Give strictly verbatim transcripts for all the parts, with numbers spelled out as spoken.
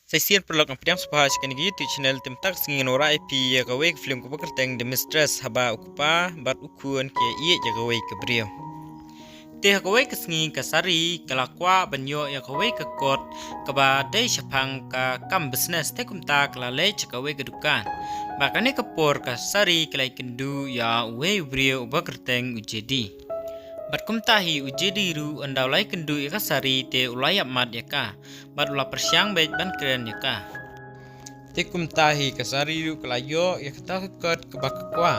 Sa shisien paralok, nga pdiang sngewbha sha kane ka YouTube channel. Te mynta ka sngi ngan wanrah ïa phi ïa kawei ka film kaba kyrteng The Mistress, haba u kpa bad u khun ki ïa ïeit ïa kawei ka briew. Te ha kawei ka sngi ka Sari ka la kwah ban ïoh ïa kawei ka kot kaba dei shaphang ka kam business, te kumta ka la leit sha kawei ka dukan. Bad kane ka por ka Sari ka la ïakynduh ïa uwei u briew uba kyrteng u Jedi. Bad kumta hi u Jedi ruh ynda u la ïakynduh ïa ka Sari te u la ïap mat ïa ka bad u la pyrshang beit ban kren ïa ka. Te kumta hi ka Sari ruh ka la ïoh ïa kata ka kot kaba ka kwah.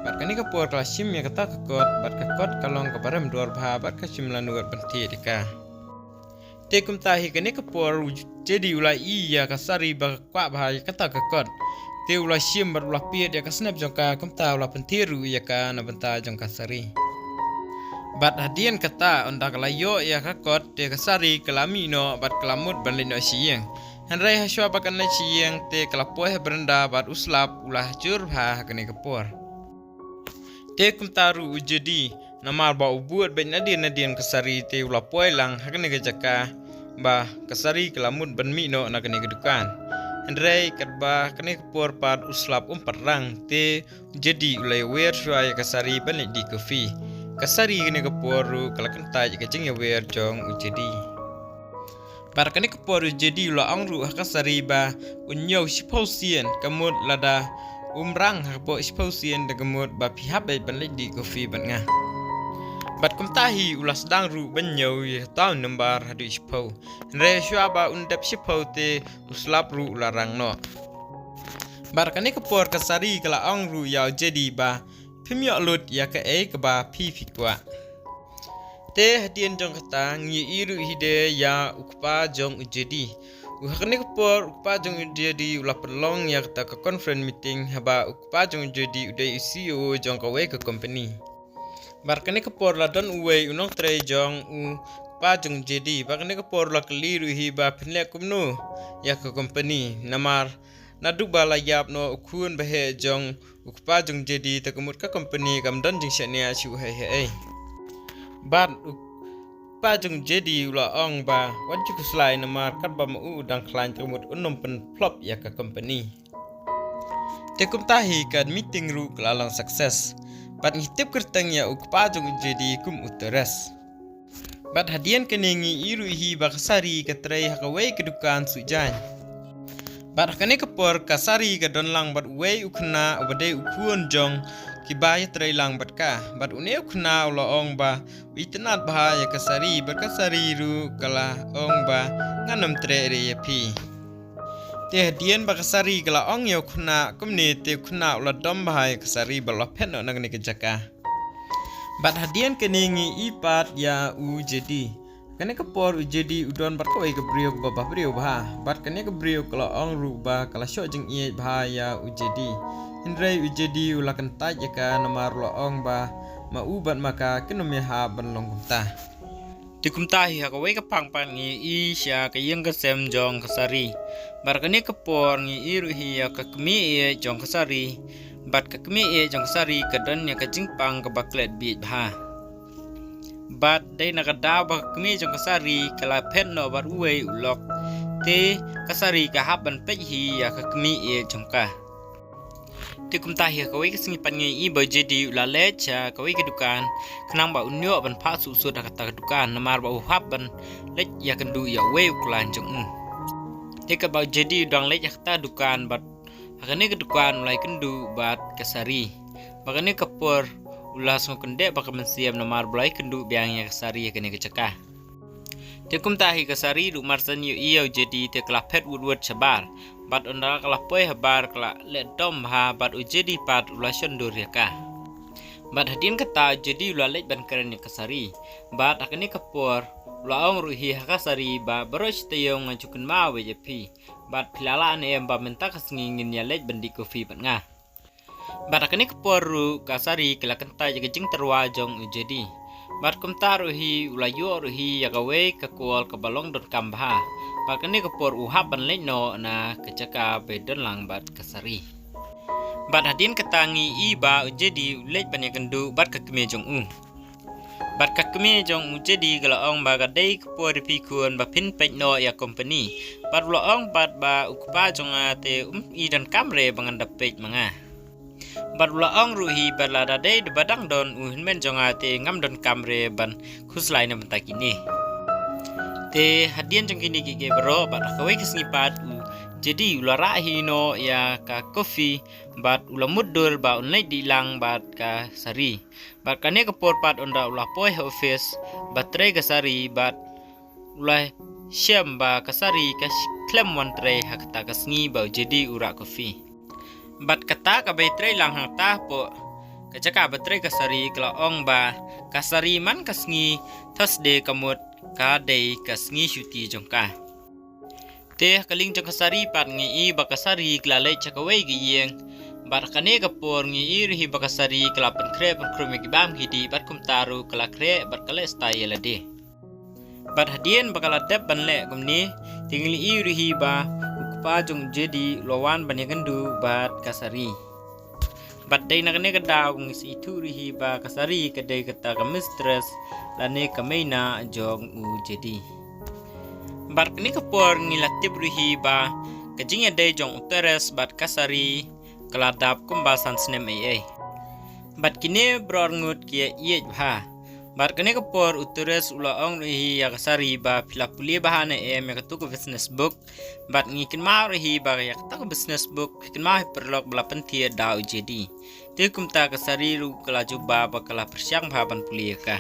Bad kane ka por ka la shim ïa kata ka kot, bad ka kot ka long kaba rem dor bha, bad ka shim la nud ban thied ïa ka. Te kumta hi kane ka por u Jedi u la ïohi ïa ka Sari ba ka kwah bha ïa kata ka kot. Te u la shim bad u la pied ïa ka snep jong ka, kumta u la pynthied ruh ïa ka na bynta jong ka Sari. Bad hadien kata, ynda ka la ïoh ïa ka kot, te ka Sari ka la mih noh bad ka la mut ban leit noh sha ïing. Hynrei hashwa ba kan leit sha ïing, te ka la poi ha brenda bad u slap u la jur bha ha kane ka por. Te kumta ruh u Jedi, namar ba u bud beit nadien nadien ka Sari, te u la poi lang ha kane ka jaka ba ka Sari ka la mut ban mih noh na kane ka dukan. Hynrei katba kane ka por pat u slap um pat rang, te u Jedi u la ïawer shuwa ïa ka Sari ban leit dih kofi. Ka Sari kane ka por ruh ka la kyntait ïa ka jingïawer jong u Jedi. Bad kane ka por u Jedi u la ong ruh ha ka Sari ba un ñiew shiphew sien, ka mut lada um rang hapoh shiphew sien, da ka mut ba phi hap beit ban leit dih kofi bad nga. Bad kumta hi u la sdang ruh ban ñiew ïa uta u number haduh shiphew. Hynrei shuwa ba un dep shiphew te u slap ruh u la rang noh. Bad kane ka por ka Sari ka la ong ruh ïa u Jedi ba phim ïoh lut ïa kaei kaba phi phi kwah. Te hadien jong kata ngi ïohi ruh hi de ïa u kpa jong u Jedi. U ha kane ka por u kpa jong u Jedi u la pynlong ïa kata ka conference meeting, haba u kpa jong u Jedi u dei u C E O jong kawei ka company. Bad kane ka por la don uwei u nongtrei jong u kpa jong u Jedi. Bad kane ka por la kylli ruh hi ba phin leh kumno ïa ka company, namar naduh ba la ïap noh u khun baheh jong u kpa jong u Jedi, te ka mut ka company kam don jingshaniah shuh haei haei. Bad u kpa jong u Jedi u la ong ba wat ju khuslai, namar katba ma u u dang khlaiñ, te ka mut un ym pynphlop ïa ka company. Te kumta hi ka meeting ruh ka la long success. Bad ngi tip kyrteng ïa u kpa jong u Jedi kum u Torres. Bad hadien kane ngi ïohi ruh hi ba ka Sari ka trei ha kawei ka dukan suh jaiñ. Bad ha kane ka por ka Sari ka don lang bad uwei u khynnah uba dei u khun jong kiba ïatrei lang bad ka. Bad une u khynnah u la ong ba u itynnad bha ïa ka Sari, bad ka Sari ruh ka la ong ba ngan ym treh re ïa phi. Te hadien ba ka Sari ka la ong ïa u khynnah kumne, te u khynnah u la dom bha ïa ka Sari bad u la phet noh na kane ka jaka. Bad hadien kane ngi ïohi pat ïa u Jedi. Kane ka por u Jedi u don bad kawei ka briew kaba bah briew bha. Bad kane ka briew ka la ong ruh ba ka la shoh jingïeit bha ïa u Jedi. Hynrei u Jedi u la kyntait ïa ka, namar u la ong ba ma u bad ma ka kin ym ïahap ban long kumta. Te kumta hi ha kawei ka phang pat ngi ïohi sha ka ïing ka sem jong ka Sari. Bad kane ka por ngi ïohi ruh hi ïa ka kmie ïeit jong ka Sari. Bad ka kmie ïeit jong ka Sari ka don ïa ka jingpang kaba klet bieit bha. Bad dei na ka daw ba ka kmie jong ka Sari ka la phet noh bad uwei u lok, te ka Sari ka hap ban peit hi ïa ka kmie ïeit jong ka. Te kumta hi ha kawei ka sngi pat ngi ïohi ba u Jedi u la leit sha kawei ka dukan khnang ba un ïoh ban phah suh sut ha kata ka dukan, namar ba u hap ban leit ïakynduh ïa uwei u khlaiñ jong u. Te katba u Jedi u dang leit ha kata ka dukan bad ha kane ka dukan u la ïakynduh bad ka Sari. Bad kane ka por u la sngewkynduh bad ka mynsiem, namar ba u la ïakynduh biang ïa ka Sari ha kane ka jaka. Te kumta hi ka Sari ruh mar shen ïohi ïa u Jedi te ka la phet wut wut shabar. Bad ynda ka la poi habar ka la leh dom bha bad u Jedi pat u la shon dur ïa ka. Bad hadien kata u Jedi u la leit ban kren ïa ka Sari. Bad ha kane ka por u la ong ruh hi ha ka Sari ba baroh shi taïew nga ju kynmaw beit ïa phi. Bad phi la lah ne em ba mynta ka sngi ngin ïa leit ban dih kofi bad nga. Bad ha kane ka por ruh ka Sari ka la kyntait ïa ka jingtyrwa jong u Jedi. Bad kumta ruh hi u la ïoh ruh hi ïa kawei ka kwal kaba long donkam bha. Bad kane ka por u hap ban leit noh na ka jaka ba don lang bad ka Sari. Bad hadien kata ngi ïohi ba u Jedi u leit ban ïakynduh bad ka kmie jong u. Bad ka kmie jong u Jedi ka la ong ba ka dei ka por ïa phi khun ba phin peit noh ïa company. Bad u la ong pat ba u kpa jong nga te um i donkam re ba ngan da peit ma nga. Bad u la ong ruh hi ba lada dei da ba dang don u hynmen jong nga te ngam donkam re ban khuslai na bynta kine. Te hadien jong kine kiei baroh bad ha kawei ka sngi pat u Jedi u la rah hi noh ïa ka coffee bad u la mutdur ba un leit dih lang bad ka Sari. Bad kane ka por pat ynda u la poi ha office ba trei ka Sari bad u la shem ba ka Sari ka khlem wan trei ha kata ka sngi ba u Jedi u rah coffee. Bad kata ka bai trei lang hangta hapoh ka jaka ba trei ka Sari ka la ong ba ka Sari man ka sngi Thursday ka mut ka dei ka sngi shuti jong ka. Te ha ka liang jong ka Sari pat ngi i ba ka Sari ka la leit sha kawei ka ïing. Bad kane ka por ngi i ruh hi ba ka Sari ka la pynkhreh pynkhreh ïa ki bam ki dih bad kumta ruh ka la khreh bad ka leh style ïa lade. Bad hadien ba ka la dep ban leh kumne te ngi i ruh hi ba u kpa jong u Jedi u la wan ban ïakynduh bad ka Sari. Bad dei na kane ka daw ngi sa ithuh ruh hi ba ka Sari ka dei kata ka mistress lane ka maid jong u Jedi. Bad kane ka por ngi la tip ruh hi ba ka jingïadei jong u Torres bad ka Sari ka la dap kumba san snem ei ei. Bad kine baroh arngut ki ïa ïeit bha. Bad kane ka por u Torres u la ong ruh hi ïa ka Sari ba phi la pule bha ne em ïa katu ka business book. Bad ngi kynmaw ruh hi ba ïa kata ka business book phi kynmaw hi paralok ba la pynthied da u Jedi. Te kumta ka Sari ruh ka la jubab ba ka la pyrshang bha ban pule ïa ka.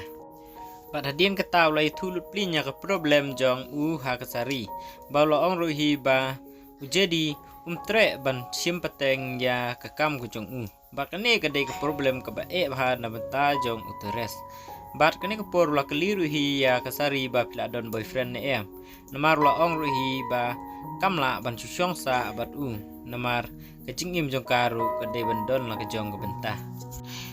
Bad hadien kata u la ïathuh lut plin ïa ka problem jong u ha ka Sari. Ba u la ong ruh hi ba u Jedi um treh ban shim pateng ïa ka kam ka jong u. Bad kane ka dei ka problem kaba eh bha na bynta jong u Torres. Bad kane ka por u la kylli ruh hi ïa ka Sari ba phi la don boyfriend ne em. Namar u la ong ruh hi ba kam lah ban shu shong sah bad u. Namar ka jingim jong ka ruh ka dei ban don la ka jong ka bynta.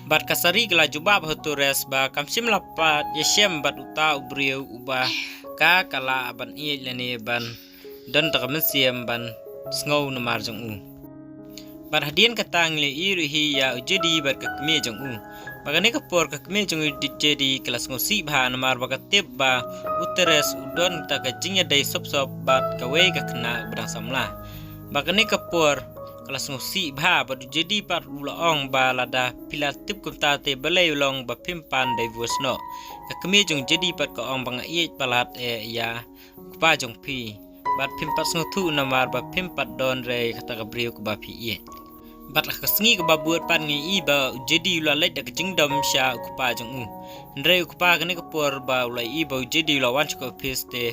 Bad ka Sari ka la jubab ha u Torres ba kam shym la pat ïashem bad uta u briew uba ka ka lah ban ïeit lane ban don ta ka mynsiem ban sngew namar jong u. Bad hadien kata ngi la i ruh hi ïa u Jedi bad ka kmie jong u. Bad kane ka por ka kmie jong u Jedi ka la sngewsih bha namar ba ka tip ba u Torres u don ta ka jingïadei sop sop bad kawei ka khynnah ba dang samla. Bad kane ka por ka la sngewsih bha bad u Jedi pat u la ong ba lada phi la tip kumta te balei u long ba phim pan divorce noh. Ka kmie jong u Jedi pat ka ong ba nga ïeit palat eh ïa u kpa jong phi. Bad phim pat sngewthuh namar ba phim pat don re kata ka briew kaba phi ïeit. Bad ha ka sngi kaba bud pat ngi i ba u Jedi u la leit da ka jingdom sha u kpa jong u. Hynrei u kpa kane ka por ba u la i ba u Jedi u la wan sha ka office te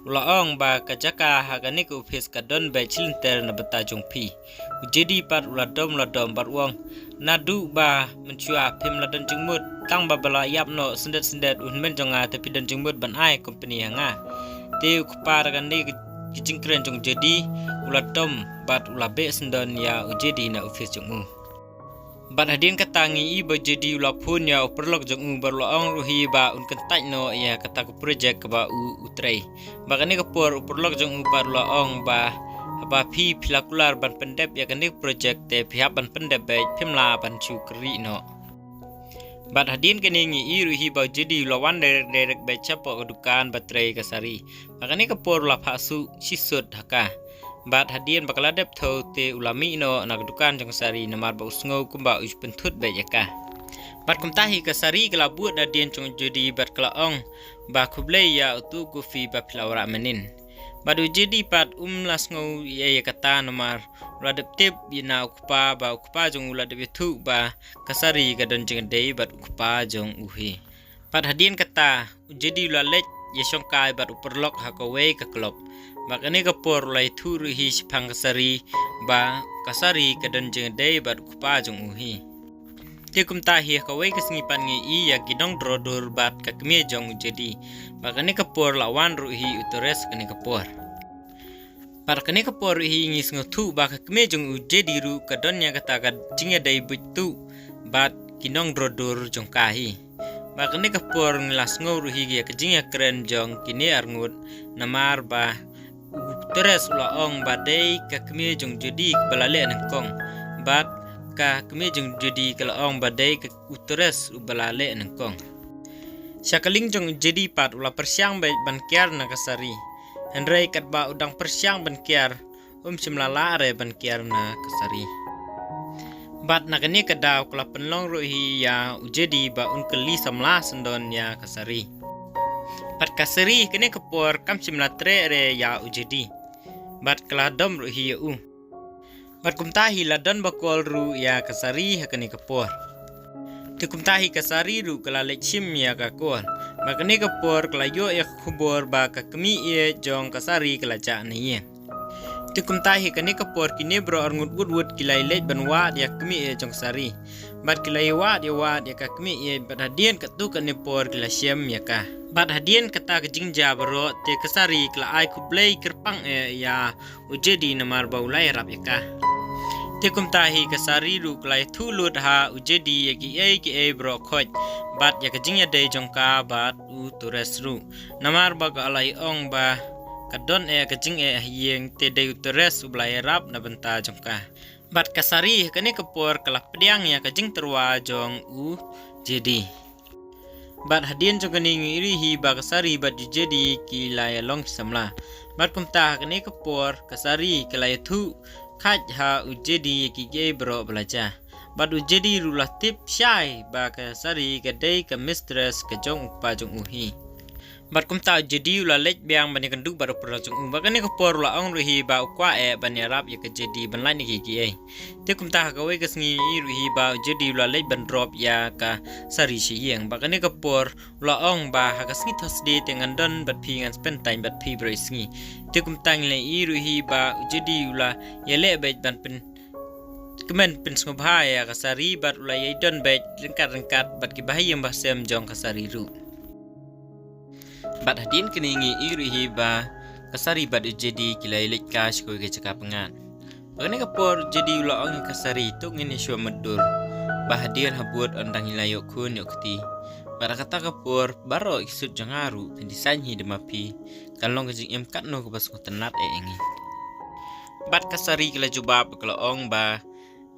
u la ong ba ka jaka ha kane ka office ka don beit shilynter na bynta jong phi. U Jedi pat u la dom la dom bad u ong naduh ba mynshuwa phim la don jingmut tang ba ba la ïap noh syndet syndet u hynmen jong nga te phi don jingmut ban ai company ha nga. Te u kpa da kane ka jingkren jong u Jedi u la dom bad u la beh syndon ïa u Jedi na office jong u. Bad hadien kata ngi i ba u Jedi u la phone ïa u paralok jong u bad u la ong ruh hi ba un kyntait noh ïa kata ka project kaba u u trei. Bad kane ka por u paralok jong u pat u la ong ba haba phi phi la kular ban pyndep ïa kane ka project te phi hap ban pyndep beit phim lah ban shu kyrih noh. Bad hadien kane ngi i ruh hi ba u Jedi u la wan direct direct beit shapoh ka dukan ba trei ka Sari. Bad kane ka por u la phah suit shi suit ha ka. Bad hadien ba ka la dep thew te u la mih noh na ka dukan jong ka Sari namar ba u sngew kumba u ju pynthut beit ïa ka. Bad kumta hi ka Sari ka la bud nadien jong u Jedi bad ka la ong ba khublei ïa utu u coffee ba phi la wanrah mynnin. Bad u Jedi pat um la sngew ïa ïa kata namar u la dep tip ïa na u kpa ba u kpa jong u la dep ïathuh ba ka Sari ka don jingïadei bad u kpa jong u hi. Bad hadien kata u Jedi u la leit ïashongkai bad u paralok ha kawei ka club. Bad kane ka por u la ïathuh ruh hi shaphang ka Sari ba ka Sari ka don jingïadei bad u kpa jong u hi. Te kumta hi ha kawei ka sngi pat ngi i ïa ki nongdro dur bad ka kmie jong u Jedi. Bad kane ka por la wan ruh hi u Torres kane ka por. Bad kane ka por ruh hi ngi sngewthuh ba ka kmie jong u Jedi ruh ka don ïa kata ka jingïadei buit tuh bad ki nongdro dur jong ka hi. Bad kane ka por ngi la sngew ruh hi ïa ka jingïakren jong kine arngut namar ba u Torres u la ong ba dei ka kmie jong u Jedi kaba la leh nyngkong. Bad ka kmie jong u Jedi ka la ong ba dei ka u Torres uba la leh nyngkong. Sha ka lieng jong u Jedi pat u la pyrshang beit ban kiar na ka Sari. Hynrei katba u dang pyrshang ban kiar, um shym la lah re ban kiar na ka Sari. Bad na kane ka daw ka la pynlong ruh hi ïa u Jedi ba un kylli samla syndon ïa ka Sari. Bad ka Sari kane ka por kam shym la treh re ïa u Jedi. Bad ka la dom ruh hi ïa u. Bad kumta hi la don ba kol ruh ïa ka Sari ha kane ka por. Te kumta hi ka Sari ruh ka la leit shim ïa ka kol. Bad kane ka por ka la ïoh ïa ka khubor ba ka kmie jong ka Sari ka la jah na ïing. Te kumta hi kane ka por kine baroh arngut wut wut ki la leit ban wad ïa ka kmie jong ka Sari. Bad ki la ïa wad ïa wad ïa ka kmie bad hadien katto katne por ki la shem ïa ka. Bad hadien kata ka jingjia baroh te ka Sari ka la ai khublei kyrpang eh ïa u Jedi namar ba u la ïarap ïa ka. Te kumta hi ka Sari ruh ka la ïathuh lut ha u Jedi ïa kiei kiei baroh khoit bad ïa ka jingïadei jong ka bad u Torres ruh. Namar ba ka la ïa ong ba ka don eh ka jingeh ha ïing te dei u Torres u ba la ïarap na bynta jong ka. Bad ka Sari ha kane ka por ka la pdiang ïa ka jingtyrwa jong u Jedi. Bad hadien jong kane ngi ïohi ba ka Sari bad u Jedi ki la ïa long samla. Bad kumta ha kane ka por ka Sari ka la ïathuh khait ha u Jedi ïa kiei kiei baroh ba la jia. Bad u Jedi ruh la tip shai ba ka Sari ka dei ka mistress ka jong u kpa jong u hi. Bad kumta u Jedi u la leit biang ban ïakynduh bad u para jong u. Bad kane ka por u la ong ruh hi ba u kwah eh ban ïarap ïa ka Jedi ban lait na kiei kiei. Te kumta ha kawei ka sngi ruh hi ba u Jedi u la leit ban drop ïa ka Sari sha ïing. Bad kane ka por u la ong ba ha ka sngi Thursday te ngan don bad phi, ngan spend time bad phi baroh sngi. Te kumta ngi la ïohi ruh hi ba u Jedi u la ïaleh beit ban pynkmen pynsngewbha ïa ka Sari bad u la ïadon beit ryngkat ryngkat bad ki bahaïing bahasem jong ka Sari ruh. Bad hadien kane ngi ïohi ruh hi ba ka Sari bad u Jedi ki la ïaleit ka sha kawei ka jaka pyngngad. Bad kane ka por u Jedi u la ong ïa ka Sari, to ngin ïa shu mutdur. Ba hadien habud ynda ngi la ïoh khun ïoh kti. Bad ha kata ka por baroh ki suit jong nga ruh phin design hi da ma phi. Kan long ka jingim katno kaba sngewtynnat eh ïa ngi. Bad ka Sari ka la jubab ka la ong ba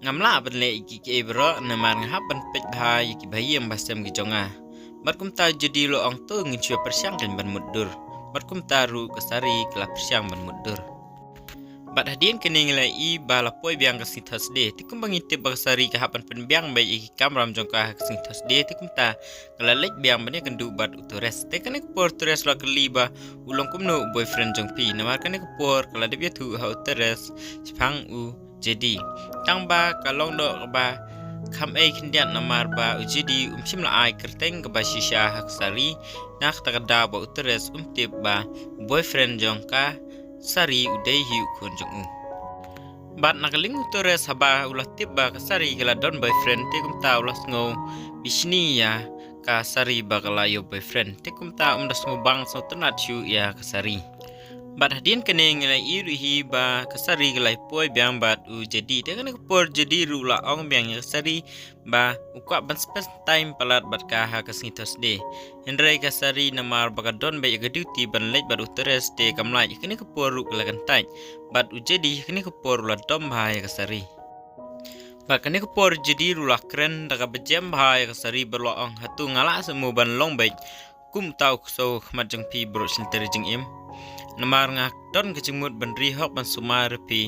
ngam lah ban leh ïa kiei kiei baroh namar nga hap ban peit bha ïa ki bahaïing bahasem ki jong nga. Bad kumta u Jedi u la ong to ngin shu pyrshang kan ban mutdur. Bad kumta ruh ka Sari ka la pyrshang ban mutdur. Bad hadien kane ngi la ïohi ba la poi biang ka sngi Thursday. Te kumba ngi tip ba ka Sari ka hap ban pynbiang beit ïa ki kamram jong ka ha ka sngi Thursday. Te kumta ka la leit biang ban ïakynduh bad u Torres. Te kane ka por u Torres u la kylli ba u long kumno u boyfriend jong phi. Namar kane ka por ka la dep ïathuh ha u Torres shaphang u Jedi. Tang ba ka long doh kaba kham ei khyndiat namar ba u Jedi um shym la ai kyrteng kaba shisha ha ka Sari. Na kata ka daw ba u Torres um tip ba u boyfriend jong ka Sari u dei hi u khun jong u. Bad na ka liang u Torres haba u la tip ba ka Sari ka la don boyfriend te kumta u la sngew bishni ïa ka Sari ba ka la ïoh boyfriend. Te kumta um da sngewbang sngewtynnat shuh ïa ka Sari. Bad hadien kane ngi la ïohi ruh hi ba ka Sari ka la poi biang bad u Jedi. Te kane ka por u Jedi ruh u la ong biang ïa ka Sari ba u kwah ban spend time palat bad ka ha ka sngi Thursday. Hynrei ka Sari namar ba ka don beit ïa ka duty ban leit bad u Torres te kam lah. Kane ka por ruh ka la kyntait. Bad u Jedi kane ka por u la dom bha ïa ka Sari. Bad kane ka por u Jedi ruh u la kren da kaba jem bha ïa ka Sari bad u la ong, hato nga lah seh mo ban long beit kum uta u ksew ha khmat jong phi baroh shi lynter jingim. Namar nga don ka jingmut ban ri hok ban sumar ïa phi.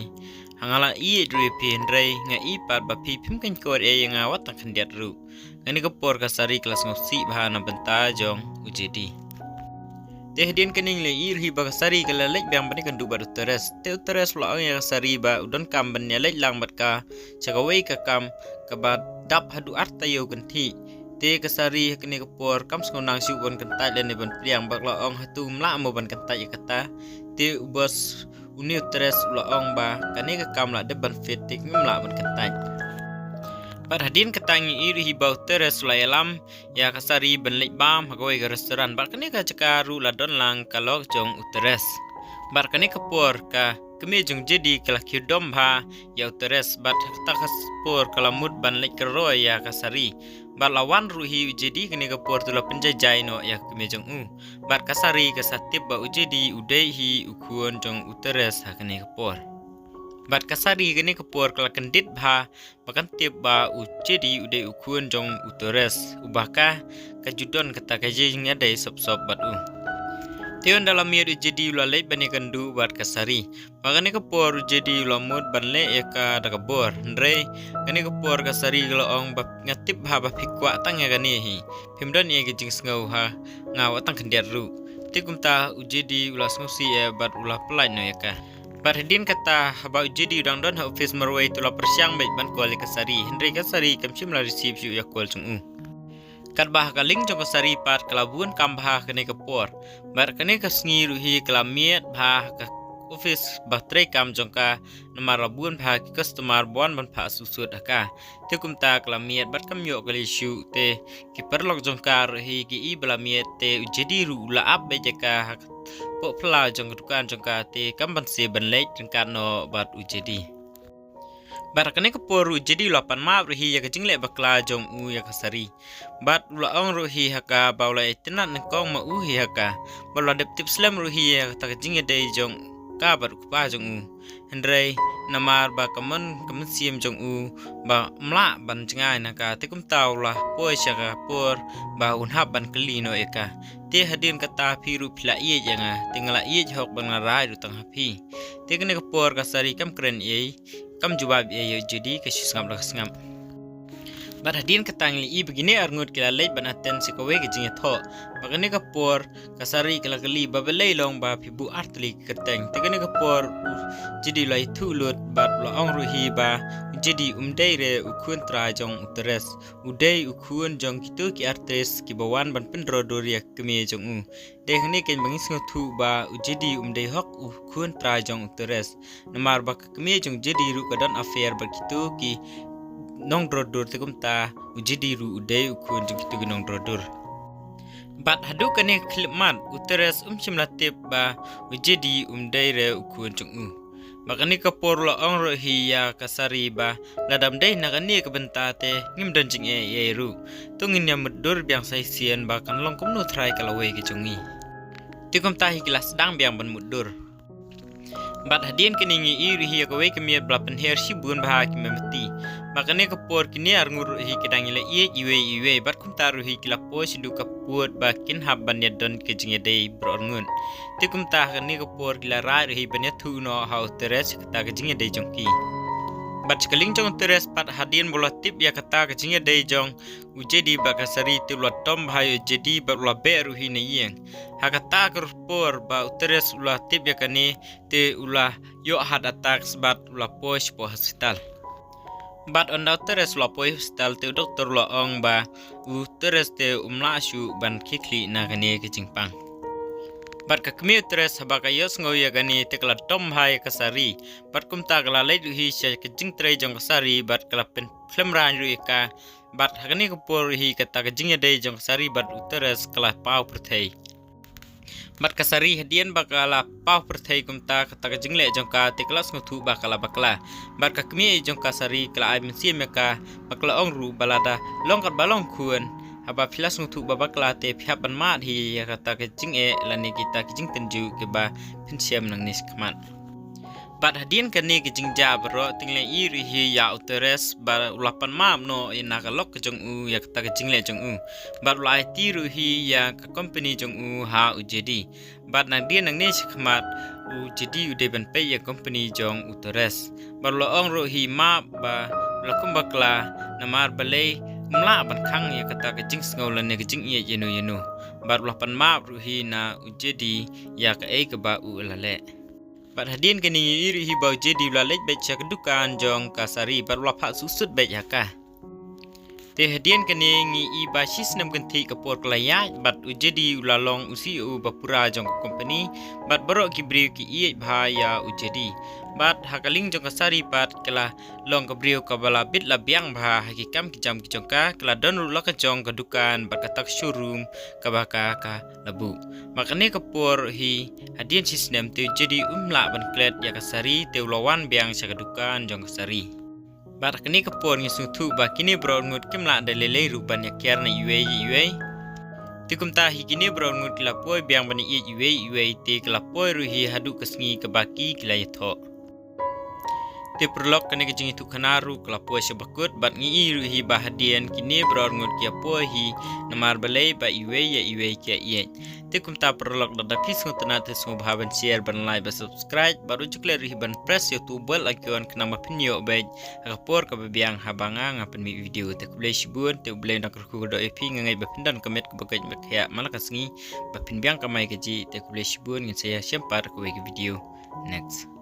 Ha nga la ïeit ruh ïa phi hynrei nga i pat ba phi phim kynkoit ïa nga wat tang khyndiat ruh. Kane ka por ka Sari ka la sngewsih bha na bynta jong u Jedi. Te hadien kane ngi la ïohi ba ka Sari ka la leit biang ban ïakynduh bad u Torres. Te u Torres u la ong ïa ka Sari ba u donkam ban ïaleit lang bad ka sha kawei ka kam kaba dap haduh ar taïew kynthih. Te ka Sari ha kane ka por kam sngewbha shuh ban kyntait lane ban pdiang bad ka la ong, hato ngam lah mo ban kyntait ïa kata. Te u boss une u Torres u la ong ba kane ka kam la dep ban fit te ngam lah ban kyntait. Bad hadien kata ngi ïohi ruh hi ba u Torres u la ïalam ïa ka Sari ban leit bam ha kawei ka restaurant. Bad kane ka jaka ruh la don lang ka lok jong u Torres. Bad kane ka por ka kmie jong u Jedi ka la kiew dom bha ïa u Torres bad ha kata ka por ka la mut ban leit kynroh ïa ka Sari. Bad la wan ruh hi u Jedi kane ka por, te u la pynjaijai noh ïa ka kmie jong u. Bad ka Sari ka sa tip ba u Jedi u dei hi u khun jong u Torres ha kane ka por. Bad ka Sari kane ka por ka la kyndit bha ba kan tip ba u Jedi u dei u khun jong u Torres, uba ka, ka ju don kata ka jingïadei sop sop bad u. Te ynda la miet u Jedi u la leit ban ïakynduh bad ka Sari. Ba kane ka por u Jedi u la mut ban leh ïa ka da ka bor. Hynrei kane ka por ka Sari ka la ong ba nga tip bha ba phi kwah tang ïa kane hi. Phim don ïa ka jingsngew ha nga wat tang khyndiat ruh. Te kumta u Jedi u la sngewsih eh bad u la pyllait noh ïa ka. Bad hadien kata haba u Jedi u dang don ha office marwei te u la pyrshang beit ban call ïa ka Sari. Hynrei ka Sari kam shym la receive shuh ïa ka call jong u. Katba ha ka lieng jong ka Sari pat ka la bun kam bha kane ka por. Bad kane ka sngi ruh hi ka la miet bha ha ka office ba trei kam jong ka namar la bun bha ki customer ba wan ban phah suk sut ha ka. Te kumta ka la miet bad kam ïoh ka lei shuh te ki paralok jong ka ruh hi ki i ba la miet te u Jedi ruh u la ap beit ïa ka ha ka poh phyllaw jong ka dukan jong ka te kam banse ban leit ryngkat noh bad u Jedi. Bad ha kane ka por ruh u Jedi u la pan map ruh hi ïa ka jingleh bakla jong u ïa ka Sari. Bad u la ong ruh hi ha ka ba u la ïatynnad nyngkong ma u hi ha ka. Bad u la dep tip slem ruh hi ïa kata ka jingïadei jong ka bad u kpa jong u. Hynrei namar ba ka mon ka mynsiem jong u ba ym lah ban jngai na ka te kumta u la poi sha ka por ba un hap ban kylli noh ïa ka. Te hadien kata phi ruh phi la ïeit ïa nga, te nga la ïeit hok ban nga rai ruh tang ha phi. Te kane ka por ka Sari kam kren ei, kam jubab ei ïa u Jedi, ka shu sngap la ka sngap. Bad hadien kata ngi la i ba kine arngut ki la leit ban attend sha kawei ka jingïathoh. Bad kane ka por ka Sari ka la kylli ba balei long ba phi buh artylli ki kyrteng. Te kane ka por u Jedi u la ïathuh lut bad u la ong ruh hi ba u Jedi um dei re u khun trai jong u Torres. U dei u khun jong kito ki artist kiba wan ban pyndonkam dur ïa ka kmie jong u. Dei hangne keiñ ba ngi sngewthuh ba u Jedi um dei hok u khun trai jong u Torres. Namar ba ka kmie jong u Jedi ruh ka don affair bad kito ki nongdor dur te kumta u Jedi ruh u dei u khun jong kito ki nongdor dur. Bad haduh kane ka khyllipmat u Torres um shym la tip ba u Jedi um dei re u khun jong u. Bad kane ka por u la ong ruh hi ïa ka Sari ba lada ym dei na kane ka bynta te ngim don jingeh ei ei ruh. To ngin ïa mutdur biang sa shisien ba kan long kumno trai ka lawei ka jong ngi. Te kumta hi ki la sdang biang ban mutdur. Bad hadien kane ngi i ruh hi ïa kawei ka miet ba la pynher shibun bha ha ki mombati. Bad kane ka por kine arngut ruh hi ki dang ïa la ïeit iwei iwei bad kumta ruh hi ki la poi shaduh ka pud ba kin hap ban ïadon ka jingïadei baroh arngut. Te kumta ha kane ka por ki la rai ruh hi ban ïathuh noh ha u Torres kata ka jingïadei jong ki. Bad sha ka lieng jong u Torres pat hadien ba u la tip ïa kata ka jingïadei jong u Jedi bad ka Sari te u la dom bha ïa u Jedi bad u la beh ruh hi na ïing. Ha kata ka por ba u Torres u la tip ïa kane te u la ïoh heart attack bad u la poi shapoh hospital. Bad ynda u Torres u la poi hospital te u doktor u la ong ba u Torres te um lah shuh ban khie khlieh na kane ka jingpang. Bad ka kmie u Torres haba ka ïohsngew ïa kane te ka la dom bha ïa ka Sari. Bad kumta ka la leit ruh hi sha ka jingtrei jong ka Sari bad ka la pynkhlem rain ruh ïa ka. Bad ha kane ka por ruh hi kata ka jingïadei jong ka Sari bad u Torres ka la paw pyrthei. Bad ka Sari hadien ba ka la paw pyrthei kumta kata ka jingleh jong ka te ka la sngewthuh ba ka la bakla. Bad ka kmie jong ka Sari ka la ai mynsiem ïa ka ba ka la ong ruh ba lada long katba long khun. Haba phi la sngewthuh ba bakla te phi hap ban mad hi ïa kata ka jingeh lane kita ki jingtynjuh kiba phin shem nangne shakhmat. Bad hadien kane ka jingjia baroh te ngi la i ruh hi ïa u Torres ba u la pan map noh ïa na ka lok ka jong u ïa kata ka jingleh jong u. Bad u la aiti ruh hi ïa ka company jong u ha u Jedi. Bad nadien nangne shakhmat u Jedi u dei ban peit ïa company jong u Torres. Bad u la ong ruh hi map ba u la kum bakla namar balei um lah ban khang ïa kata ka jingsngew lane ka jingïeit ïano ïano. Bad u la pan map ruh hi na u Jedi ïa kaei kaba u la leh. Bad hadien kane ngi i ruh hi ba u Jedi u la leit beit sha ka dukan jong ka Sari bad u la phah suk sut beit ha ka. Te hadien kane ngi i ba shi snem kynthih ka por ka la ïaid bad u Jedi u la long u C E O ba pura jong ka company bad baroh ki briew ki ïeit bha ïa u Jedi. Bad ha ka lieng jong ka Sari pat ka la long ka briew kaba la bit la biang bha ha ki kam ki jam ki jong ka, ka la don ruh la ka jong ka dukan bad kata ka showroom kaba ka ka la buh. Bad kane ka por hi hadien shi snem te u Jedi um lah ban klet ïa ka Sari te u la wan biang sha ka dukan jong ka Sari. Bad kane ka por ngi sngewthuh ba kine baroh arngut kim lah da lei lei ruh ban ïa kiar na iwei ïa iwei. Te kumta hi kine baroh arngut ki la poi biang ban ïa iwei ïa iwei te ka la poi ruh hi haduh ka sngi kaba ki ki la ïathoh. Te paralok, kane ka jingïathuhkhana ruh ka la poi sha ba kut, bad ngi i ruh hi ba hadien kine baroh arngut ki ïa poi hi namar balei ba iwei ïa iwei ki ïa ïeit. Te kumta paralok, lada phi sngewtynnat te sngewbha ban share, ban like, ban subscribe, bad ruh jingklet ruh hi ban press ïa uto u bell icon khnang ba phin ïoh beit ha ka por kaba biang haba nga nga pynmih video. Te khublei shibun, te U Blei un da kyrkhu kyrdoh ïa phi. Nga ngeit ba phin don ka met kaba kut ba khiah man la ka sngi ba phin biang kamai kajih. Te khublei shibun, ngin sa ïashem pat ha kawei ka video next.